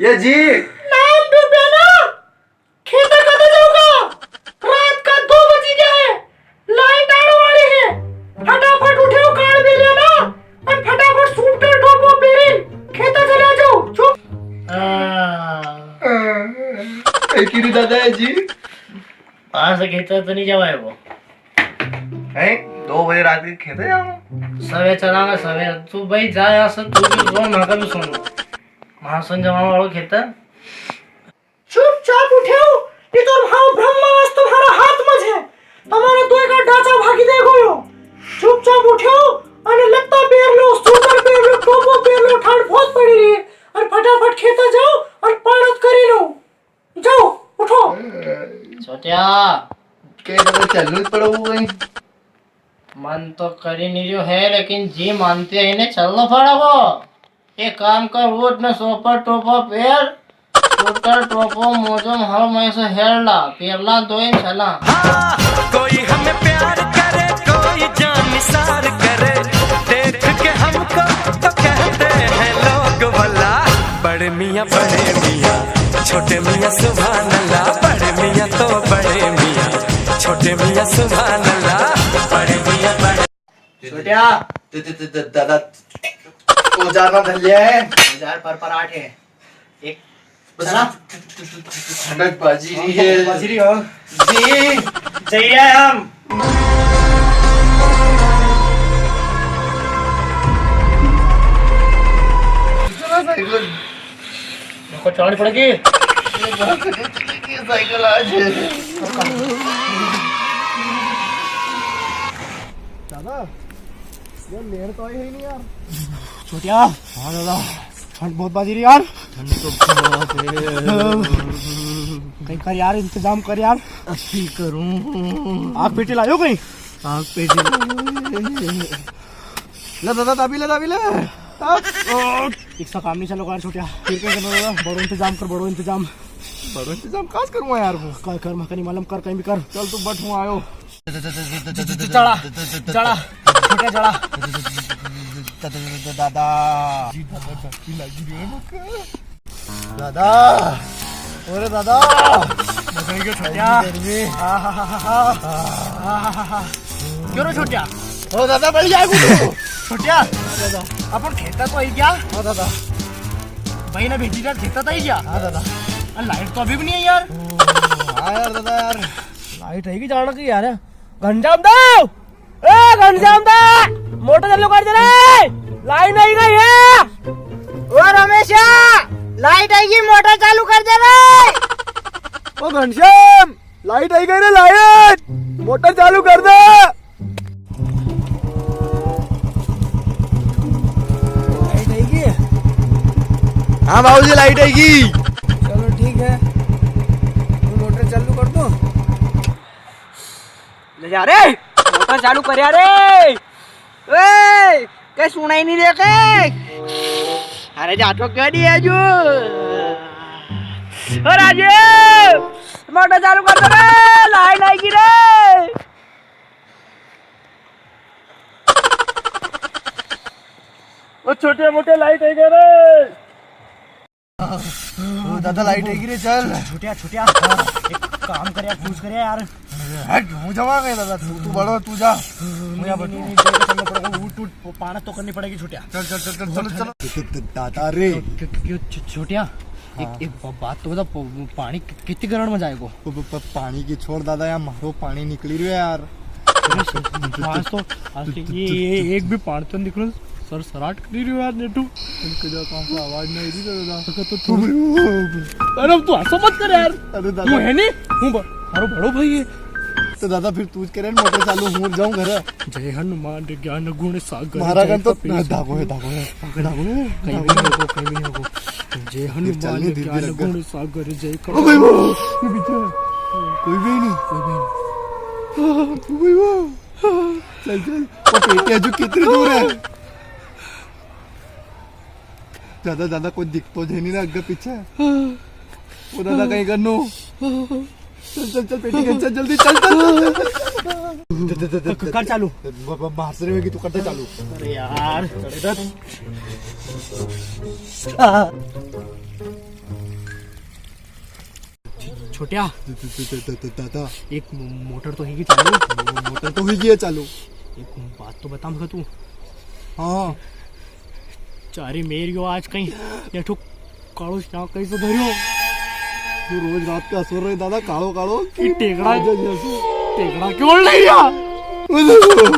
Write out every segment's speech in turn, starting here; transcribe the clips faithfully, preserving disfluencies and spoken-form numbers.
ये जी। नाम डूबे ना, खेता कदे जाओगा? रात का दो बजी गया है, लाइट आने वाली है। फटाफट उठो, काल बेलिया ना, और फटाफट सूटर टोपो पेरी खेता चले जाओ। चुप। एक ही दादा है जी। आज से खेता तो नहीं जावा है वो। हैं? दो बजे रात के खेते जाओ। सवे चलांगा, सवे। तू भाई जा यहाँ से, तू भी सुन, मैं भी सुनूं। महासन जमावा वालो खेता। चुपचाप उठ्यो, नी तो भाव ब्रह्मास्त्र तुम्हारा हाथ में है। तुम्हारा दोई का डाचा भागी दे गयो। चुपचाप उठ्यो, अने लत्ता पेर लो, सूटर पेर लो, टोपो पेर लो, ठंड बहुत पड़ी रही है। और फटाफट खेता जाओ और पाणत करी लो। जाओ, उठो। छोटिया। के तो चलनो ही पड़ो वो कहीं। मन तो करी नहीं रह्यो है, लेकिन जी मानते ही ने चलनो पड़ेगो। एक काम कर, उठ ने सोपर टोपो पेर, सूटर टोपो मोजो में हर मैं से हेरला, पेरला दो इंच हला। हाँ, कोई हमें प्यार करे, कोई जान निसार करे, देख के हमको तो कहते हैं लोग भला, बड़े मियाँ, बड़े मियाँ, छोटे मियाँ सुभान अल्लाह, बड़े मियाँ तो बड़े मियाँ, छोटे मियाँ सुभान अल्लाह, बड़े मियाँ, बड़े छोटिया। द-, द-, द-, द-, दादा, औजार ना धर लिया है। औजार पर पर आठ है। एक बस चला। ठंडक बाजी रही है। बाजी रही हो। जी। जई रहे हम। साइकिल। देखो, चलानी पड़ेगी। ये बहुत साइकिल आज। दादा, ये लेन तो आई है ही नहीं यार। छोटिया। हाँ दादा। ठंड बहुत बाजी रही यार। ठंड तो बहुत है। कहीं कर यार, इंतजाम कर यार। अभी करूँ। आग पेटी लायो कहीं? आग पेटी लायो। ले दादा, दाबी ले, दाबी ले। अब, ओ, एक सा काम नहीं चलो यार छोटिया। फिर क्या करना दादा? बड़ो इंतजाम कर, बड़ो इंतजाम। बड़ो इंतजाम काज करूँगा यार वो? कर, कर, मखनी मालूम कर, कहीं भी कर। चल तू बट, हूँ आयो। चढ़ा, चढ़ा, छोटा चढ़ा। दादा। दादा। अरे दादा। मजा आई गया छोटिया। गर्मी। आहाहाहा। आहाहाहा। क्यों रे छोटिया? ओ दादा, बढ़ जाएगा तू। छोटिया। दादा। अपन खेता तो आई गया? हाँ दादा। भाई ने भेजी था, खेता तो आई गया? हाँ दादा। अरे लाइट तो अभी भी नहीं आई यार। ओ, हाँ यार दादा यार। लाइट आई की जाना की यार। घनश्याम दा, ए घनश्याम दा, मोटर चालू कर दे रे, लाइन आई गई है। ओ रमेशा, लाइट आई गई, मोटर चालू कर दे रे। ओ घनश्याम, लाइट आई गई रे, लाइट, मोटर चालू कर दे। लाइट आई गई? हाँ बाबूजी, लाइट आई गई। चलो ठीक है, मैं मोटर चालू कर दूं। ले जा रे, मोटर चालू कर यार रे। ओए, कई सुनाई नहीं देखे? अरे जा तो कह दिया जो। ओ राजू, मोटर चालू कर दे रे, लाइन आई गई रे। ओ छोटे मोटे लाइट आई गई रे। ओ दादा, लाइट आई गई रे, चल। छोटिया, छोटिया, एक काम कर यार, तू ज कर यार। हट, हूँ जावा कई दादा, तू, तू बड़ो, तू जा। हूँ यहाँ बैठो। नहीं, नहीं, नहीं, चलना पड़ेगा, उठ, उठ, पाणत तो करनी पड़ेगी छोटिया। चल, चल, चल, चल, चलो, चलो। दादा रे। क्यों, क्यों, क्यों, छो-, छोटिया? एक, हाँ। एक ब-, बात तो बता, प-, पाणी कि-, कितनी गरण में जाएगो? प-, प-, प-, पाणी की छोड़ दादा, यार मारो पाणी निकली रह्यो यार। आज तो, आज तो ये, ये एक भी पाणी तो निकलो, सर सराट करी रह्यो यार नेटू। इनके जा कहाँ से आवाज नहीं दी दादा। तो, तो तू, अरे अब तू ऐसा मत कर यार। अरे दादा। तू है नहीं, हूँ ब-, मारो बड़ो भाई है। तो दादा फिर तू ज करे मोटर चालू, हूँ जाऊँ घर। जय हनुमान ज्ञान गुण सागर। महाराज जय तो कपीस। धागो है, धागो है, धागो है, कहीं भी धागो है। नहीं होगो, कहीं भी नहीं होगो। जय हनुमान ज्ञान गुण सागर जय कपीस। ओ भाई वो, ये पीछे है। कोई भी नहीं। कोई भी नहीं। ओ भाई वो। चल, चल। ओ पेटी अजू कितनी दूर है? ज्यादा, ज्यादा कोई दिखतो ज नहीं ना आगे पीछे। ओ दादा, कहीं करनो। चल, चल, चल, पेटी खेंच, चल, जल्दी, चल, चल, चल, चल, चल। क-, क-, कर चालू। ब-, ब-, बाहर से रहेगी, तू कर दे चालू। अरे यार। अरे इधर। आ। छोटिया, the-, the-, the-, the-, the-, दादा। एक मो-, मोटर तो हैगी चालू। मो-, मोटर तो हैगी है चालू। एक बात तो बता मके तू। हाँ। चारी मेर गयो आज कई, नेठू कालो श्याम कई से धरियो। तू रोज रात का सो रहे दादा, कालो कालो। ये टेकड़ा, राजा जैसो। टेकड़ा क्यों ले गया?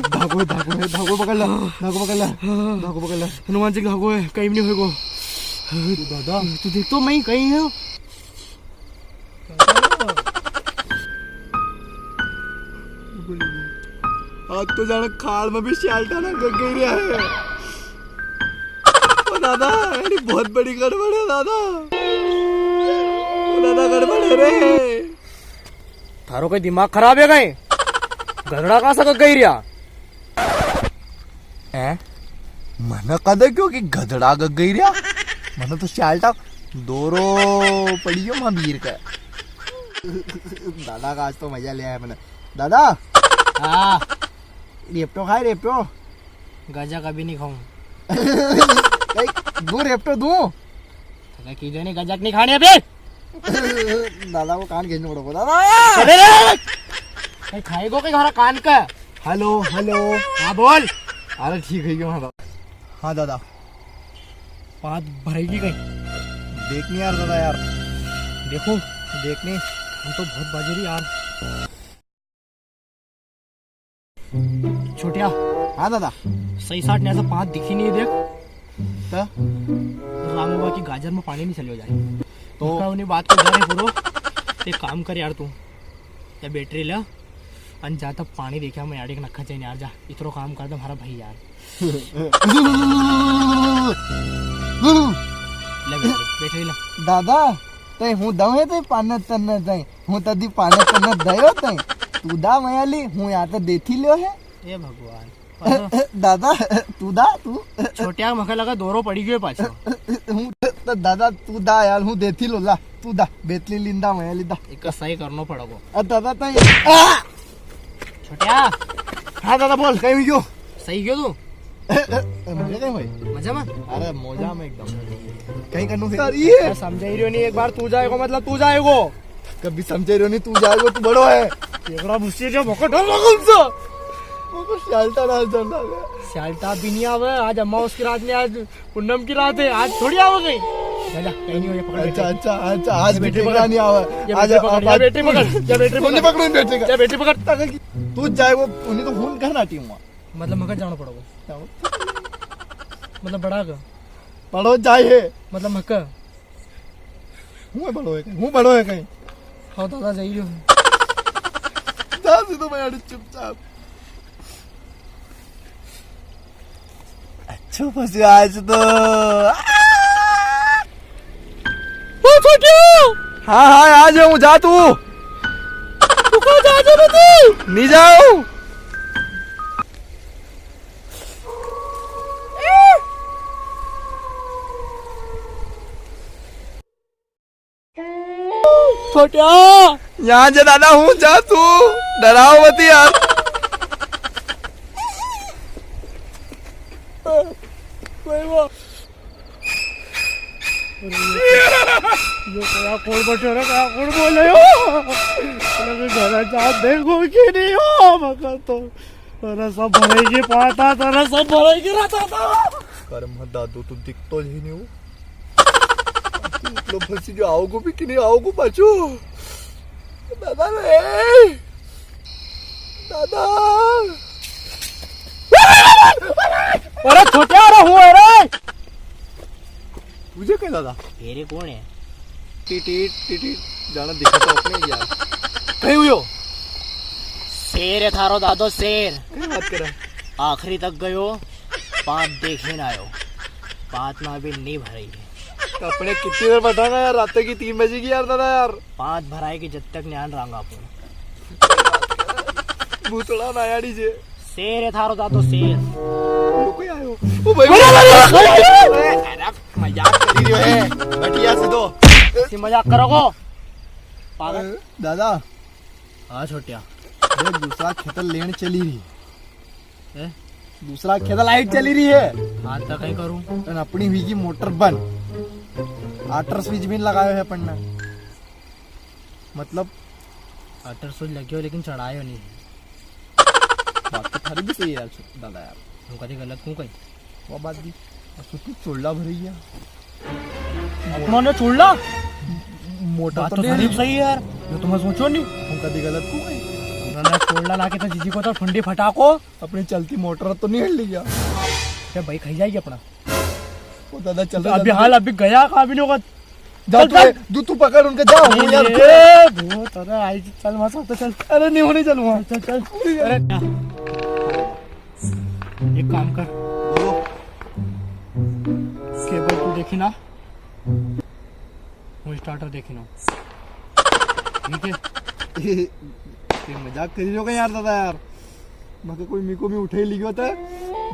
धागो, धागो है, धागो पकड़ ला, धागो पकड़ ला, धागो पकड़ ला। हनुमान जी का धागो है, कई भी नहीं होएगो। तू दादा। तू देख तो मैं कई है। आज तो जाने खाल में भी श्यालटा ना गगई रिया है। ओ दादा, अरे बहुत बड़ी गड़बड़ है दादा। ओ दादा, गड़बड़ है रे। थारो कोई दिमाग खराब है कई? गधड़ा का सा गगई रिया? हैं? मने कदे क्यों कि गधड़ा गगई रिया? मने तो श्यालटा दोरो पड़ी गयो महावीर का। दादा का आज तो मजा ले आया मने। दादा। हाँ। रेपटो खाए, रेपटो। गजा कभी नहीं खाऊं। कई दूं रेपटो दूं? तने कीधो नहीं गजक नहीं खाने अबे। दादा को कान खींचना पड़ेगा, दादा। अरे रे! कई खाएगो कई हमारा कान का? हेलो, हेलो। हाँ, बोल। अरे, ठीक है, क्यों है? हाँ, दादा। बात भरेगी कई? देखनी यार, दादा यार। देखो। देखनी। हम तो बहुत बाजी रही यार। छोटिया। हाँ दादा। सही साट ने ऐसा पाँत दिखी नहीं, देख। तो? रामू बा की गाजर में पानी नहीं चलियो जाए। तो? उनका उन्हीं बात को डर है पूरो। एक काम कर यार तू, या बैटरी ला, अन जा तब पानी देखा मैं यार, एक नखा चाहिए यार, जा। इतरो काम कर दे हमारा भाई यार। ले बैटरी, बैटरी ला। दादा, तई हूँ दऊँ है तई पाने तन्ने तई। हूँ तदी पाने तन्ने दयो तई। तू दा मयाली, हूँ या तो देथी ल्यो है। ए भगवान। दादा, तू दा, तू। छोटिया मखे लगा दोरो पड़ी गयो पाछो। हूँ तो दादा, तू दा यार, हूँ देथी लो ला। तू दा, बेतली लिंदा मयाली दा। एक सही करनो पड़ेगो। अ दादा तई। आ! छोटिया। हाँ दादा बोल, कई हुई गयो? सही गयो तू? ए, ए, ए, मजा कई भाई? मजा में? अरे मजा में एकदम। कई करनू से यार, ये। समझाई रियो नहीं, एक बार तू जाएगो मतलब तू जाएगो। कभी समझाई रियो नहीं, तू जाएगो, तू बड़ो है। एकड़ा भूसी जो मको डर लगो उनसे। मको श्यालटा ना चल रहा है। श्यालटा भी नहीं आवे, आज अमावस की रात ने आज पूनम की रात है, आज थोड़ी आवे कई। जा, जा, कई नहीं हो, ये पकड़ अच्छा, बैटरी। अच्छा, अच्छा, आज ये बैटरी बैटरी पकड़। नहीं आवे। ये आज बैटरी पकड़, आप ये आज बैटरी पकड़, ये बैटरी तू नहीं पकड़। पकड़ो इन बैटरी का। ये बैटरी पकड़। तू जाए वो, उन्हीं तो फोन करना टीम हुआ। मतलब मका जानो पड़ोगो। जानो। मतलब बड़ा का। पड़ो जाए है। मतलब मका। हूँ बड़ो है कई, हूँ बड़ो है कई। हाँ, दादा जाइयो। जा सीधो मैं अड़ी चुपचाप। अच्छो फंसो आज तो। ओ छोटियो! हाँ, हाँ, आ जाऊँ, जा तू। तू कहाँ जा, जा तू? नहीं जाऊँ। छोटिया। यहाँ जे दादा हूँ, जा तू, डराओ मती यार। कोई वो। ये क्या कौन बैठो रे, क्या कौन बोले हो? अरे घर जा देखो कि नहीं हो, मगर तो तेरा सब भरेगी पाता, तेरा सब भरेगी रहता था। कर मत दादू, तू दिखतो ही नहीं हो। तू इतना फंसी जो आओगो भी कि नहीं आओगो पाछो? दादा रे, दादा। अरे छोटे आ रहा हूँ, अरे। तुझे क्या दादा? मेरे कौन है? टिटिट, टिटिट, जाना दिखा तो अपने यार। कहीं हुयो? शेर है थारो दादो, शेर। क्या बात कर रहा है? आखिरी तक गयो, पाँत देखी ना आयो। पाँत ना अभी नहीं भराई है। तो अपने कितनी देर बैठांगा यार, रात की तीन बजे की यार दादा यार। पाँत भराई की जब तक न्यान रांगा अपन। भूतड़ा ना यारी जे। शेर है थारो दादो, शेर। वो कोई आयो। ओ भाई। अरे मजाक करी रह्यो है। बैठिया से दो। ऐसी मजाक करोगो? पागल। दादा। हाँ छोटिया। देख दूसरा खेतर लेन चली रही। हैं? दूसरा खेतर लाइट चली रही है। हाँ तो कहीं करूँ? अन अपनी हुई की मोटर बंद। आटर स्विच भी लगायो है अपन ने। मतलब? अठारह सौ लग्यो, लेकिन चढ़ायो नी। बात तो थारी भी सही है यार, दादा यार। हूँ कदी गलत हूँ कई? वो बात भी। अब तो तू चोला भरी गया। अपनों ने चोला? मोटर बात तो तो नहीं थारी भी सही है यार, यो तो मैं सोचो नी। हूँ कदी गलत हूँ कई? उन्होंने चोला लाके तो जीजी को तो फुंडी फटाको। अपनी चलती मोटर तो नहीं हल लिया? अरे भाई, खाई जाएगी अपना। ओ दादा, चल तो रे, अभी जल्दी। हाल अभी गया, कहाँ भी नहीं होगा। जा चल, तू, चल। ए, तू, तू पकड़ उनके, जा, हूँ यार, ए, उठो। ए, भूत, अरे, आई, चल, वहाँ से, चल। अरे, नहीं होने, चल वहाँ। चल, चल, चल। अरे, एक काम कर। बोलो। केबल तू देखी ना, हूँ starter देखी ना। ठीक है? ये मजाक करी रहो यार दादा यार। मगर कोई मीको मी उठे लियो था,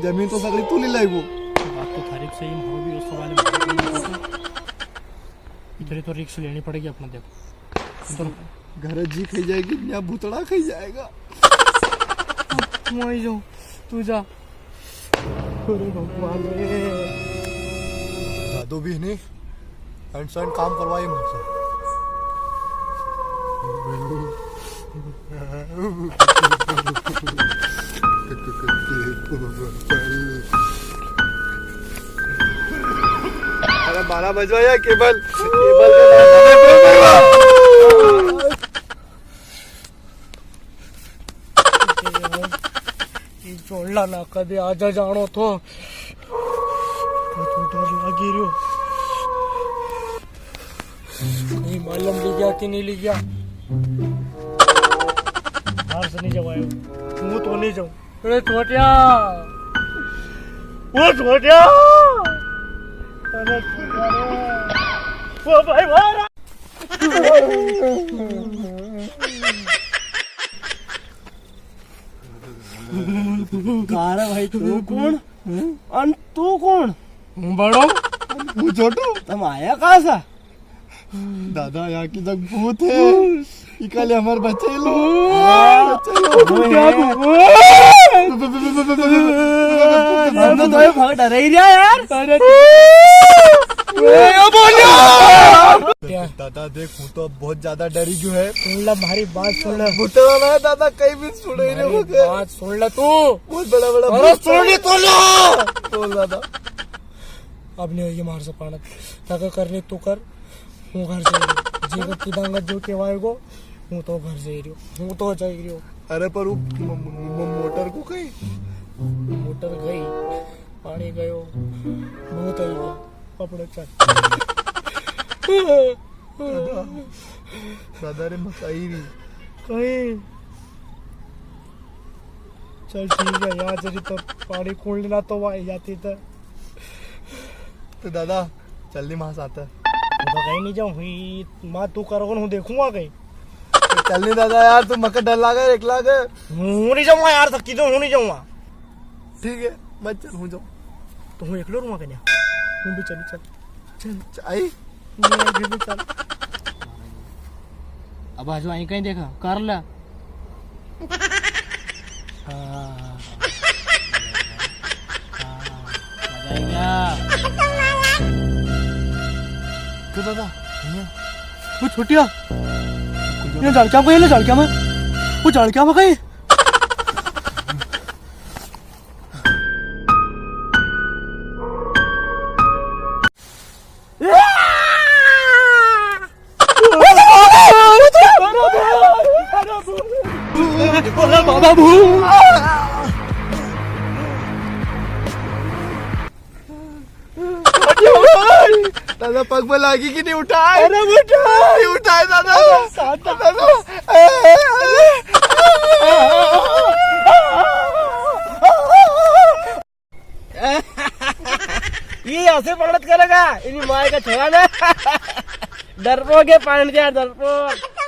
जमीन तो सगली तू ले लाई वो। बात तो थारी सही, मैं भी उस सवाल में इतनी तो risk लेनी पड़ेगी अपना, देख। तो घर जी खाई जाएगी या भूतड़ा खाई जाएगा। मैं ही जाऊँ, तू जा। अरे भगवान रे। दादू भी नहीं, एंड सैंड काम करवाए मुझसे। अरे बारह बजवा या केबल, केबल के नाम पे ये चोला ना कदे आजा जानो थो। तो डर लागी रियो। कहीं मालूम ली गया कि नहीं ली गया? बाहर से नहीं जवायो। हूँ तो नहीं जाऊँ। अरे छोटिया, ओ छोटिया, अरे छोटिया रे। ओ भाई, ओ रा- कहाँ रे भाई, तू कौन? अन तू कौन? हूँ बड़ो। हूँ छोटू। तम आया कहाँ सा? दादा, यहाँ की जग भूत है। इकाले हमारे बच्चे ही लो। हाँ। बच्चे ही लो। क्या भूत? हम तो तुम्हें भाग डरा ही रहा यार। अरे। ए, ओ बोलियो। दादा देख, हूँ तो बहुत ज्यादा डरी गयो है। सुन ले, म्हारी बात सुन ले। भूतड़ा ना है दादा, कहीं भी सुन ही नहीं म्हारी होगा। बात सुन ले तू। बहुत बड़ा बड़ा अरे भूत सुन है। ले तो ले। बोल दादा। अब नहीं होगी म्हार से पाणत। ताका करनी तू कर। हूँ घर जाई रियो। जी को किदांगा जो केवाएगो, हूँ तो घर जाई रियो। हूँ तो जाई रियो। अरे पर वो म-, म-, म-, मोटर को कहीं? मोटर गई, पाणी गयो, भूत आई गयो। अपने चल। दादा, दादा रे मकाई री। कहीं? चल ठीक है यार, जरी तो पाणी कूण लेना तो वहाँ जाती तो। तो दादा, चल नी म्हां साथ। हूँ तो कहीं नी जाऊँ, हुई माँ तू करोगे, हूँ देखूंगा कहीं। चल नी दादा यार, तू मकर डर लागे, एक लागे। हूँ नी जाऊंगा यार, थकी तो हूँ नी जाऊंगा। ठीक है, मत चल, हूँ जाऊँ। तो हूँ एकलो रूंगा कन्या, हूँ भी चलूँ, चल। चल, चल, आई। नहीं, आई, फिर भी चल। अब आज आई कहीं देखा, कर ले। हाँ, हाँ, हाँ। हाँ, मजा आ गया। क्यों दादा? भैया। वो छोटिया। ये झाड़क्या में, ये झाड़क्या में। वो झाड़क्या में कहीं। अरे बाबा भू। दादा पग में लागी कि नहीं उठाए? अरे बेटा। नहीं उठाए दादा। दादा। ये ऐसे पकड़त करेगा, इनी माय का छोरा ना। डरपोक है, पांच हजार डरपोक।